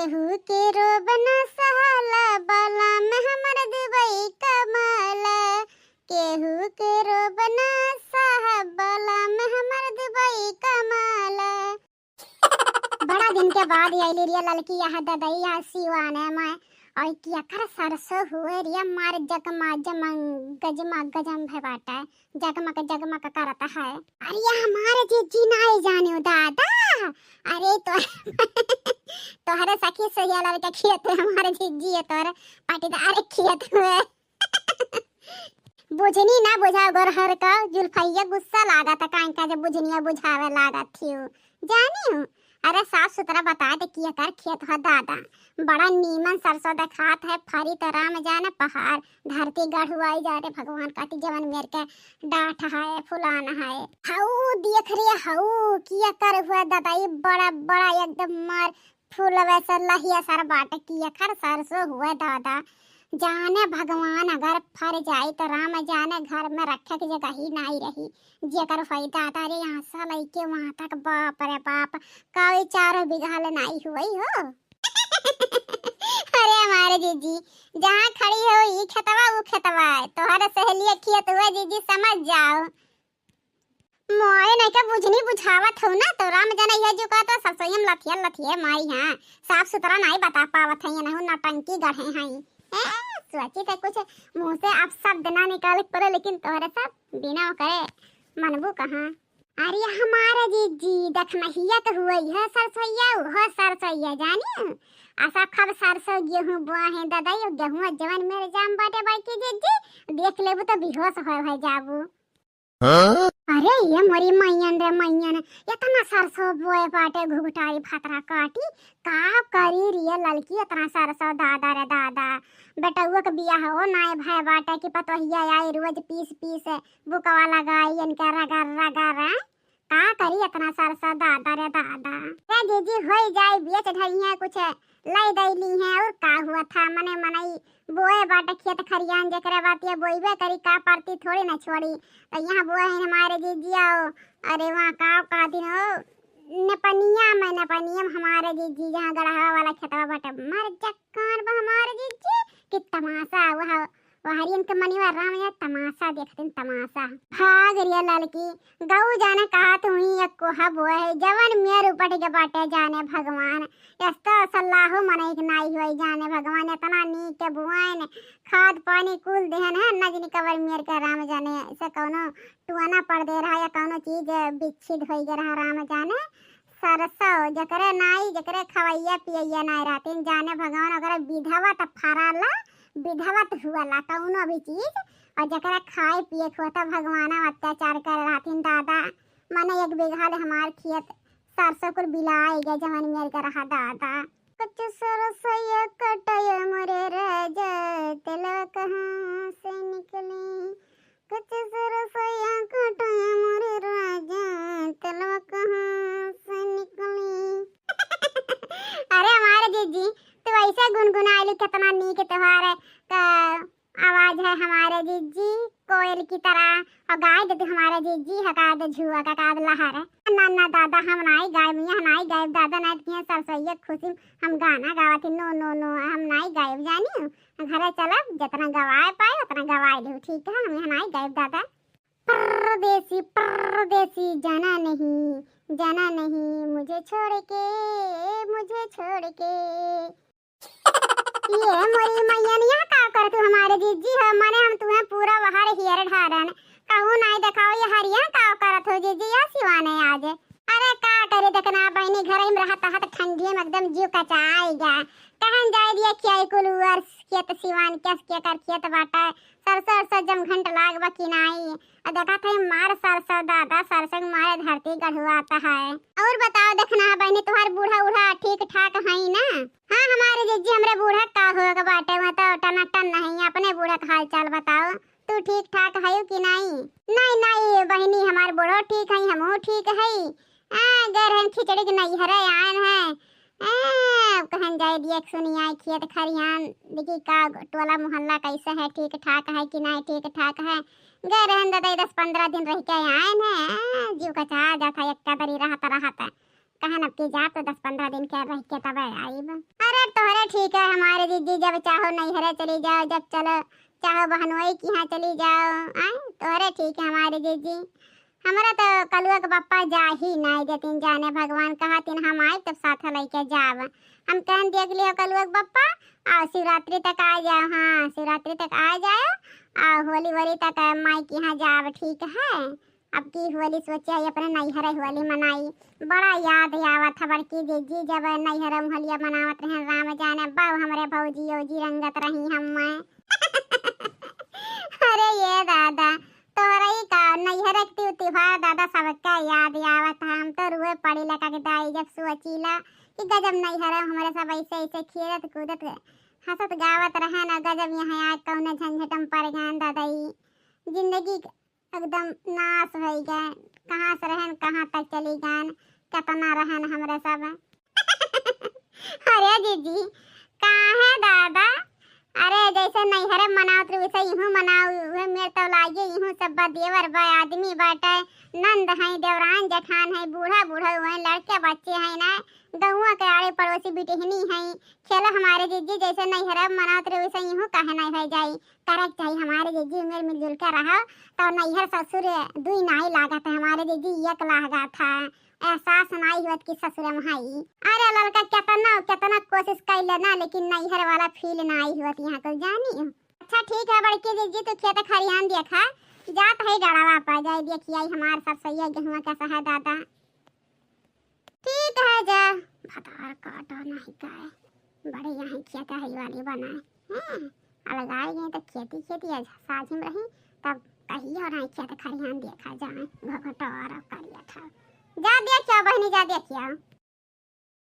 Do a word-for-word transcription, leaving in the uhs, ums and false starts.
केहू के रोब न सहाला, बलम हमर दुबई कमाला। केहू के रोब न सहा, बलम हमर दुबई कमाला। बड़ा दिन के बाद आइली रिया ललकी यहाँ ददई यहाँ सिवाने में। और केकर सरसों हुए रिया मार जगमा जमंग गजमा गजम भे बाटे। जगमग जगमग करत है। अरे हमारे जिज्जी नाई जानियो दादा। अरे तो तोहरे सखी सहेलर के खेत है हमारे जिज्जी है तोहरे पटीदार खेत हुए। बुझनी ना बुझाओ गोरहर का जुल्फैया गुस्सा लागत है काहे का जब बुझनिया बुझावे लागत थी। जानी हूँ। अरे साफ सुथरा बता दे केकर खेत ह दादा। बड़ा नीमन सरसों देखात है, फरी तो राम जाने पहाड़, धरती गढ़ुआई जा रे भगवान काटी जवन मेर के डाँठ है, फुलान है। हऊ देख रे हऊ केकर हुआ दादा, ई बड़ा बड़ा एकदम मार फूल वैसे लहिया सर बाटे केकर सरसों हुए दादा। जाने भगवान अगर फर जाई तो राम जाने घर में रखे के जगह ही नाई रही। जेकर होई दादा रे यहाँ से लइके वहाँ तक, बाप रे बाप, कई चारों बीघा ले नाई हुई हो। अरे हमारे जीजी, जहाँ खड़ी हो ई खेतवा ऊ खेतवा है, तोहरे सहेलिया खेत हुए जीजी, समझ जाओ। मोए नहीं के बुझनी बुझावत हो ना, तो राम जाने यह जो कहता सरसोईया में लथिया लथिए माई हाँ, साफ सुथरा नहीं बता पावत है, ये नहीं नौटंकी गढ़े हैं। हैं, सोची थे कुछ मुँह से अपशब्द ना निकाले के पड़े, लेकिन तोहरे सब बिना ओकरे मनबू कहाँ। अरे हमारे जीजी, दखनहिया तो हुआ ही है सरसोईया, उहो सरसोईया जानी। असा खूब सरसों गेहूं बोआ है दादा, यो गेहूं जवन मेर जाम बाटे बड़की जीजी, देख लेबू तो बेहोश होए होए जाबू। हाँ? अरे ये मोरी मैयन रे मैयन, इतना सरसों बोए बाटे घुघटारी फतरा काटी, का करी रिया ललकी इतना सरसों दादा रे दादा। बेटउआ के बियाह हो नाय भय बाटे कि पतोहिया आई रोज पीस पीस बुकवा लगाई इनके रगर रगर, हैं? का करी इतना सरसों दादा रे दादा। ए जीजी होई जाई बेच ढलिया कुछ लाई दैली हैं और का हुआ था मने मनई बोए बाटे खेत खरियान जेकरे बातिया बोइबे करी का परती थोड़ी ना छोड़ी। तो यहाँ बोए हैं हमारे जीजी आओ। अरे वहाँ का कहती हो नपनिया में, नपनिया में हमारे जीजी जहाँ गड़हवा वाला खेतवा बाटे मर जक्कान बा हमारे जीजी कि तमाशा वह वहरियन के मनिवा राम या तमाशा देखतिन तमाशा। भाग रिया ललकी, गऊ जाने कहा तू ही एक कोहा बोए है, जवन मेर उपट के बाटे जाने भगवान। यस्तो सल्लाहो मनई के नाई होई जाने भगवान, इतना नीक के बुआइन, खाद पानी कुल देहन है, न जनी कबर मेर के राम जाने, ऐसे कौनो टुअना पड़ दे रहा या कौनो चीज विच्छिद होई गे रहा राम जाने। सरसों जकरे नाई, जकरे खवैया पियैया नाई रहतिन, जाने भगवान ओकरे विधवत फराला, विधवत हुअला कौनो भी चीज, और जकरा खाए पिए के होता भगवान अत्याचार कर रहतिन दादा। मने एक बीघा ले हमार खेत सरसों कुल बिलाए गया जवन मेर के रहा दादा। कच्चा सरसैया कटाया मोरे राजा, तेलवा कहाँ से निकली? कच्चा सरसैया कटाया मोरे राजा, तेलवा कहाँ से निकली? अरे हमारे जीजी, तू ऐसे गुनगुनाइली, कितना नीक तोहार का आवाज है हमारे जीजी, कोयल की तरह। और गाय दे तू हमारे जीजी, हका दे झुआ का काद लहर। ना ना दादा, हम नाई गायब, यहाँ नाई गायब दादा, नाई तो यहाँ सरसैया खुशी हम गाना गावत ही, नो नो नो, हम नाई गायब जानी। घरे चलब, जितना गवाए पाए उतना गवाए लेहु, ठीक है, हम यहाँ नाई गायब दादा। परदेसी, परदेसी, जाना नहीं, जाना नहीं मुझे छोड़ के, मुझे छोड़ के। ये मोरी मैया, यहाँ का करत हो हमारे जीजी हो, माने हम तुम्हें पूरा वहार हियर ढारन, कहूँ नाई देखाओ, ये हरिया का करत हो जीजी, या सिवाने आज। अरे का करे देखना बहनी, घर में रहत रहत ठंडी में एकदम जीव कचाई गा। कहन जाए दिया खियाई कुल उअर खेत सिवान, केस के कर खेत बाटा, सरसों सरसों जम घंट लाग बा कि नाई। आ देखा थे मार सरसों दादा, सरसों के मारे धरती गढ़ुआता है। और बताओ देखना बहनी, तुम्हार बूढ़ा उढ़ा ठीक ठाक है ना? हाँ हमारे जीजी, हमरे बूढ़ा का हो के बाटे, वह तो टनाटन नहीं, अपने बूढ़ा का हाल चाल बताओ। तू ठीक ठाक हयू कि नाई? नाई, नाई बहिनी, हमार बूढ़ो ठीक हई, हमहू ठीक हई। आ, गए रहन खिचड़ी के नैहरे आयन है। आ, अब कहन जाए दिया एक सुनी आई खेत खरियान, देखी का टोला मोहल्ला कैसे है, ठीक ठाक है कि नाई ठीक ठाक है। गए रहन दादा दस पन्द्रह दिन रह के आयन है। आ, जीव कचा जाता एक कदरी रहत रहत। कहन अब की जाब तो दस पन्द्रह दिन के रह के तब आइब। अरे तोहरे ठीक है हमारे जिज्जी, जब चाहो नैहरे चली जाओ, जब चलो चाहो बहनोई की यहाँ चली जाओ, आए तोहरे ठीक है हमारे जिज्जी। हमरा तो कलुआ के बप्पा जा ही नाई देतिन, जाने भगवान कहतिन हम आइब तब साथ लइके जाब। हम कहन देख लियो कलुआ के बप्पा, आ शिवरात्रि तक आ जाओ, हाँ शिवरात्रि तक आ जाओ, आ होली वोली तक माई के यहाँ जाब, ठीक है। अब की होली सोचे है अपने नैहरे होली मनाई। बड़ा याद आवत है बड़की जिज्जी, जब नैहरे में होलिया मनावत रहे, राम जाने बाऊ हमरे भौजी औजी रंगत रही हम। अरे ये दादा, तोहरे ही का नैहरे के ति-, त्योहार दादा सबका याद आवत है। हम तो रुए पड़ी लगा के दाई जब सोचीला कि गजब नैहरे में हमरे सब ऐसे ऐसे खेलत कूदत हंसत गावत रहे ना, गजब यहाँ आके कौने झंझट में पड़ गए दादा। ई जिंदगी एकदम नाश होइ गए, कहाँ से रहन कहाँ तक चली गए, कितना रहन हमरे सब। अरे जिज्जी, काहे दादा? अरे जैसे नैहरे मनावत रही वैसे इहूँ मनाओ, उहे मेर तो लागे, इहूँ सब बा देवर बा, आदमी बाटे, नंद हैं, देवरान जेठान हैं, बूढ़ा बूढ़ा हुए, लड़के बच्चे हैं ना, गौवा के आड़े पड़ोसी बिटिहनी हैं, खेलो हमारे जिज्जी जैसे नैहरे मनावत रही वैसे इहूँ काहे नहीं हो जाई। करे के चाही हमारे जिज्जी, मेर मिलजुल के रहो, तो नैहर ससुर दुई नाई लागत है, हमारे जिज्जी एक लागत है। एहसास नाई हुअत कि ससुर में हई। अरे ललका केतना, केतना कोशिश कैले ना, लेकिन नैहर वाला फील नाई हुअत यहाँ कुल जानी। अच्छा ठीक है बड़की जिज्जी, तू खेत खरियान देखा, जात है डड़वा पा जाए, देखिए हमार सब सैया गेहुआ कैसा है दादा। ठीक है जा, भतार काटा नहीं का है, बड़े यहाँ खेत है वाली बनाए हैं, अलगाए गए तो खेती खेती है, साझी में रही, तब कहियो नहीं खेत खरियान देखा जाए, घोघटोर करिया था। जा देखियो बहनी, जा देखियो।